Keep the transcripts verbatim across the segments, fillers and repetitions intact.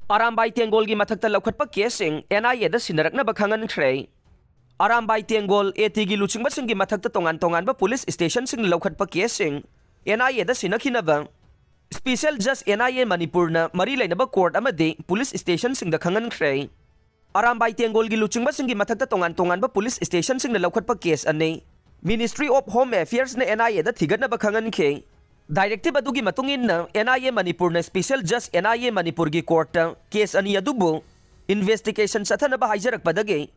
ꯑꯔꯥꯝꯕꯥꯏ ꯇꯦꯡꯒꯣꯜꯒꯤ ꯃꯊꯛꯇ ꯂꯧꯈꯠꯄ ꯀꯦꯁꯁꯤꯡ ꯑꯦꯟ ꯑꯥꯏ ꯑꯦꯗ ꯁꯤꯟꯅꯔꯛꯅꯕ ꯈꯪꯍꯟꯈ꯭ꯔꯦ꯫ ꯑꯔꯥꯝꯕꯥꯏ ꯇꯦꯡꯒꯣꯜ ꯑꯦ ꯇꯤꯒꯤ ꯂꯨꯆꯤꯡꯕꯁꯤꯡꯒꯤ ꯃꯊꯛꯇ ꯇꯣꯉꯥꯟ ꯇꯣꯉꯥꯟꯕ ꯄꯨꯂꯤꯁ ꯁ꯭ꯇꯦꯁꯟꯁꯤꯡꯅ ꯂꯧꯈꯠꯄ ꯀꯦꯁꯁꯤꯡ ꯑꯦꯟ ꯑꯥꯏ ꯑꯦꯗ ꯁꯤꯟꯅꯈꯤꯅꯕ ꯁ꯭ꯄꯤꯁꯦꯜ ꯖꯁ ꯑꯦꯟ ꯑꯥꯏ ꯑꯦ ꯃꯅꯤꯄꯨꯔꯅ ꯃꯔꯤ ꯂꯩꯅꯕ ꯀꯣꯔꯠ ꯑꯃꯗꯤ ꯄꯨꯂꯤꯁ ꯁ꯭ꯇꯦꯁꯟꯁꯤꯡꯗ ꯈꯪꯍꯟꯈ꯭ꯔꯦ꯫ ꯑꯔꯥꯝꯕꯥꯏ ꯇꯦꯡꯒꯣꯜꯒꯤ ꯂꯨꯆꯤꯡꯕꯁꯤꯡꯒꯤ ꯃꯊꯛꯇ ꯇꯣꯉꯥꯟ ꯇꯣꯉꯥꯟꯕ ꯄꯨꯂꯤꯁ ꯁ꯭ꯇꯦꯁꯟꯁꯤꯡꯅ ꯂꯧꯈꯠꯄ ꯀꯦꯁ ꯑꯅꯤ Ministry of Home Affairsꯅ ꯑꯦꯟ ꯑꯥꯏ ꯑꯦꯗ ꯊꯤꯒꯠꯅꯕ ꯈꯪꯍꯟꯈꯤ꯫ ꯗꯥꯏꯔꯦꯛꯇꯤꯚ ꯑꯗꯨꯒꯤ ꯃꯇꯨꯡ ꯏꯟꯅ, ꯑꯦꯟ ꯑꯥꯏ ꯑꯦ ꯃꯅꯤꯄꯨꯔꯅ ꯁ꯭ꯄꯤꯁꯦꯜ ꯖꯁ ꯑꯦꯟ ꯑꯥꯏ ꯑꯦ ꯃꯅꯤꯄꯨꯔꯒꯤ ꯀꯣꯔꯠꯇ ꯀꯦꯁ ꯑꯅꯤ ꯑꯗꯨꯕꯨ ꯏꯟꯚꯦꯁꯇꯤꯒꯦꯁꯟ ꯆꯠꯊꯅꯕ ꯍꯥꯏꯖꯔꯛꯄꯗꯒꯤ,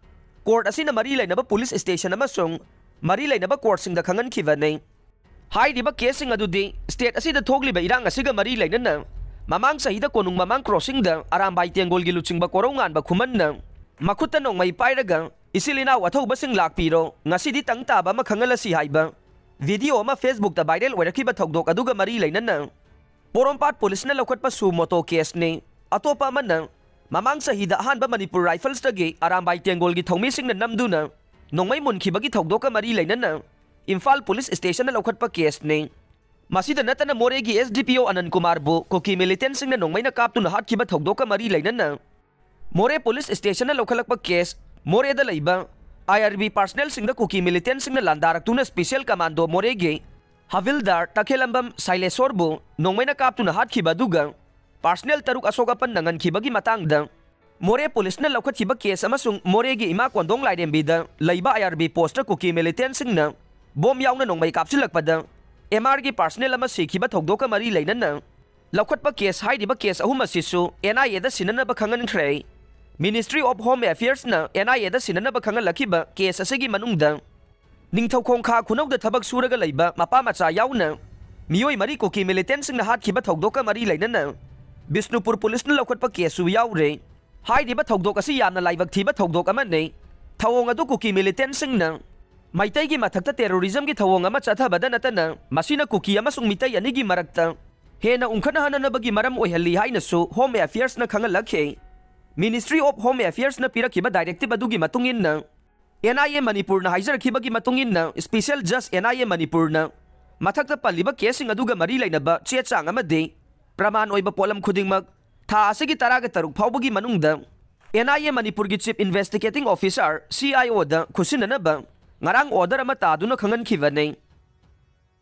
ꯀꯣꯔꯠ ꯑꯁꯤꯅ ꯃꯔꯤ ꯂꯩꯅꯕ ꯄꯨꯂꯤꯁ ꯁ꯭ꯇꯦꯁꯟ ꯑꯃꯁꯨꯡ ꯃꯔꯤ ꯂꯩꯅꯕ ꯀꯣꯔꯠꯁꯤꯡꯗ ꯈꯪꯍꯟꯈꯤꯕꯅꯤ꯫ ꯍꯥꯏꯔꯤꯕ ꯀꯦꯁꯁꯤꯡ ꯑꯗꯨꯗꯤ ꯁ꯭ꯇꯦꯠ ꯑꯁꯤꯗ ꯊꯣꯛꯂꯤꯕ ꯏꯔꯥꯡ ꯑꯁꯤꯒ ꯃꯔꯤ ꯂꯩꯅꯅ ꯃꯃꯥꯡ ꯆꯍꯤꯗ ꯀꯣꯅꯨꯡ ꯃꯃꯥꯡ ꯀ꯭ꯔꯣꯁꯤꯡꯗ ꯑꯔꯥꯝꯕꯥꯏ ꯇꯦꯡꯒꯣꯜꯒꯤ ꯂꯨꯆꯤꯡꯕ ꯀꯣꯔꯧꯉꯥꯟꯕ ꯈꯨꯃꯟꯅ ꯃꯈꯨꯠꯇ ꯅꯣꯡꯃꯩ ꯄꯥꯏꯔꯒ ꯏꯆꯤꯜ ꯏꯅꯥꯎ ꯑꯊꯧꯕꯁꯤꯡ ꯂꯥꯛꯄꯤꯔꯣ, ꯉꯁꯤꯗꯤ ꯇꯪ ꯇꯥꯕ ꯑꯃ ꯈꯪꯍꯜꯂꯁꯤ ꯍꯥꯏꯕ ꯚꯤꯗꯤꯑꯣ ꯑꯃ Facebookꯇ ꯚꯥꯏꯔꯦꯜ ꯑꯣꯏꯔꯛꯈꯤꯕ ꯊꯧꯗꯣꯛ ꯑꯗꯨꯒ ꯃꯔꯤ ꯂꯩꯅꯅ ꯄꯣꯔꯣꯝꯄꯥꯠ ꯄꯨꯂꯤꯁꯅ ꯂꯧꯈꯠꯄ suo moto caseꯅꯤ꯫ ꯑꯇꯣꯞꯄ ꯑꯃꯅ, ꯃꯃꯥꯡ ꯆꯍꯤꯗ ꯑꯍꯥꯟꯕ ꯃꯅꯤꯄꯨꯔ ꯔꯥꯏꯐꯜꯁꯇꯒꯤ ꯑꯔꯥꯝꯕꯥꯏ ꯇꯦꯡꯒꯣꯜꯒꯤ ꯊꯧꯃꯤꯁꯤꯡꯅ ꯅꯝꯗꯨꯅ ꯅꯣꯡꯃꯩ ꯃꯨꯟꯈꯤꯕꯒꯤ ꯊꯧꯗꯣꯛꯀ ꯃꯔꯤ ꯂꯩꯅꯅ ꯏꯝꯐꯥꯜ ꯄꯨꯂꯤꯁ ꯁ꯭ꯇꯦꯁꯟꯅ ꯂꯧꯈꯠꯄ ꯀꯦꯁꯅꯤ꯫ ꯃꯁꯤꯗ ꯅꯠꯇꯅ ꯃꯣꯔꯦꯒꯤ ꯑꯦꯁ ꯗꯤ ꯄꯤ ꯑꯣ ꯑꯅꯟ ꯀꯨꯃꯥꯔꯕꯨ ꯀꯨꯀꯤ ꯃꯤꯂꯤꯇꯦꯟꯁꯤꯡꯅ ꯅꯣꯡꯃꯩꯅ ꯀꯥꯞꯇꯨꯅ ꯍꯥꯠꯈꯤꯕ ꯊꯧꯗꯣꯛꯀ ꯃꯔꯤ ꯂꯩꯅꯅ ꯃꯣꯔꯦ ꯄꯨꯂꯤꯁ ꯁ꯭ꯇꯦꯁꯟꯅ ꯂꯧꯈꯠꯂꯛꯄ ꯀꯦꯁ, ꯃꯣꯔꯦꯗ ꯂꯩꯕ ꯑꯥꯏ ꯑꯥꯔ ꯕꯤ ꯄꯥꯔꯁꯅꯦꯜꯁꯤꯡꯗ ꯀꯨꯀꯤ ꯃꯤꯂꯤꯇꯦꯟꯁꯤꯡꯅ ꯂꯥꯟꯗꯥꯔꯛꯇꯨꯅ ꯁ꯭ꯄꯤꯁꯦꯜ ꯀꯃꯥꯟꯗꯣ ꯃꯣꯔꯦꯒꯤ ꯍꯕꯤꯜꯗꯥꯔ ꯇꯈꯦꯂꯝꯕꯝ ꯁꯥꯏꯂꯦꯁꯣꯔꯕꯨ ꯅꯣꯡꯃꯩꯅ ꯀꯥꯞꯇꯨꯅ ꯍꯥꯠꯈꯤꯕ ꯑꯗꯨꯒ ꯄꯥꯔꯁꯅꯦꯜ ꯇꯔꯨꯛ ꯑꯁꯣꯛ ꯑꯄꯟ ꯅꯪꯍꯟꯈꯤꯕꯒꯤ ꯃꯇꯥꯡꯗ ꯃꯣꯔꯦ ꯄꯨꯂꯤꯁꯅ ꯂꯧꯈꯠꯈꯤꯕ ꯀꯦꯁ ꯑꯃꯁꯨꯡ ꯃꯣꯔꯦꯒꯤ ꯏꯃꯥ ꯀꯣꯟꯗꯣꯡ ꯂꯥꯏꯔꯦꯝꯕꯤꯗ ꯂꯩꯕ ꯑꯥꯏ ꯑꯥꯔ ꯕꯤ ꯄꯣꯁꯇ ꯀꯨꯀꯤ ꯃꯤꯂꯤꯇꯦꯟꯁꯤꯡꯅ ꯕꯣꯝ ꯌꯥꯎꯅ ꯅꯣꯡꯃꯩ ꯀꯥꯞꯁꯤꯜꯂꯛꯄꯗ ꯑꯦꯝ ꯑꯥꯔꯒꯤ ꯄꯥꯔꯁꯅꯦꯜ ꯑꯃ ꯁꯤꯈꯤꯕ ꯊꯧꯗꯣꯛꯀ ꯃꯔꯤ ꯂꯩꯅꯅ ꯂꯧꯈꯠꯄ ꯀꯦꯁ, ꯍꯥꯏꯔꯤꯕ ꯀꯦꯁ ꯑꯍꯨꯝ ꯑꯁꯤꯁꯨ ꯑꯦꯟ ꯑꯥꯏ ꯑꯦꯗ ꯁꯤꯟꯅꯅꯕ ꯈꯪꯍꯟꯈ꯭ꯔꯦ꯫ Ministry of Home Affairsꯅ ꯑꯦꯟ ꯑꯥꯏ ꯑꯦꯗ ꯁꯤꯟꯅꯅꯕ ꯈꯪꯍꯜꯂꯛꯈꯤꯕ ꯀꯦꯁ ꯑꯁꯤꯒꯤ ꯃꯅꯨꯡꯗ ꯅꯤꯡꯊꯧꯈꯣꯡ ꯈꯥ ꯈꯨꯅꯧꯗ ꯊꯕꯛ ꯁꯨꯔꯒ ꯂꯩꯕ ꯃꯄꯥ ꯃꯆꯥ ꯌꯥꯎꯅ ꯃꯤꯑꯣꯏ ꯃꯔꯤ ꯀꯨꯀꯤ ꯃꯤꯂꯤꯇꯦꯟꯁꯤꯡꯅ ꯍꯥꯠꯈꯤꯕ ꯊꯧꯗꯣꯛꯀ ꯃꯔꯤ ꯂꯩꯅꯅ ꯕꯤꯁꯅꯨꯄꯨꯔ ꯄꯨꯂꯤꯁꯅ ꯂꯧꯈꯠꯄ ꯀꯦꯁꯁꯨ ꯌꯥꯎꯔꯦ꯫ ꯍꯥꯏꯔꯤꯕ ꯊꯧꯗꯣꯛ ꯑꯁꯤ ꯌꯥꯝꯅ ꯂꯥꯏꯕꯛ ꯊꯤꯕ ꯊꯧꯗꯣꯛ ꯑꯃꯅꯤ꯫ ꯊꯧꯑꯣꯡ ꯑꯗꯨ ꯀꯨꯀꯤ ꯃꯤꯂꯤꯇꯦꯟꯁꯤꯡꯅ ꯃꯩꯇꯩꯒꯤ ꯃꯊꯛꯇ ꯇꯦꯔꯣꯔꯤꯖꯝꯒꯤ ꯊꯧꯑꯣꯡ ꯑꯃ ꯆꯠꯊꯕꯗ ꯅꯠꯇꯅ ꯃꯁꯤꯅ ꯀꯨꯀꯤ ꯑꯃꯁꯨꯡ ꯃꯤꯇꯩ ꯑꯅꯤꯒꯤ ꯃꯔꯛꯇ ꯍꯦꯟꯅ ꯎꯪꯈꯠꯍꯟꯅꯅꯕꯒꯤ ꯃꯔꯝ ꯑꯣꯏꯍꯜꯂꯤ ꯍꯥꯏꯅꯁꯨ Home Affairsꯅ ꯈꯪꯍꯜꯂꯛꯈꯤ꯫ Ministry of Home Affairsꯅ ꯄꯤꯔꯛꯈꯤꯕ ꯗꯥꯏꯔꯦꯛꯇꯤꯚ ꯑꯗꯨꯒꯤ ꯃꯇꯨꯡ ꯏꯟꯅ, ꯑꯦꯟ ꯑꯥꯏ ꯑꯦ ꯃꯅꯤꯄꯨꯔꯅ ꯍꯥꯏꯖꯔꯛꯈꯤꯕꯒꯤ ꯃꯇꯨꯡ ꯏꯟꯅ, ꯁ꯭ꯄꯤꯁꯦꯜ ꯖꯁ ꯑꯦꯟ ꯑꯥꯏ ꯑꯦ ꯃꯅꯤꯄꯨꯔꯅ ꯃꯊꯛꯇ ꯄꯜꯂꯤꯕ ꯀꯦꯁꯁꯤꯡ ꯑꯗꯨꯒ ꯃꯔꯤ ꯂꯩꯅꯕ ꯆꯦ ꯆꯥꯡ ꯑꯃꯗꯤ ꯄ꯭ꯔꯃꯥꯟ ꯑꯣꯏꯕ ꯄꯣꯠꯂꯝ ꯈꯨꯗꯤꯡꯃꯛ ꯊꯥ ꯑꯁꯤꯒꯤ ꯇꯔꯥꯒ ꯇꯔꯨꯛ ꯐꯥꯎꯕꯒꯤ ꯃꯅꯨꯡꯗ ꯑꯦꯟ ꯑꯥꯏ ꯑꯦ ꯃꯅꯤꯄꯨꯔꯒꯤ Chief Investigating Officer, C I O, ꯗ ꯈꯨꯠꯁꯤꯟꯅꯅꯕ ꯉꯔꯥꯡ order ꯑꯃ ꯇꯥꯗꯨꯅ ꯈꯪꯍꯟꯈꯤꯕꯅꯤ꯫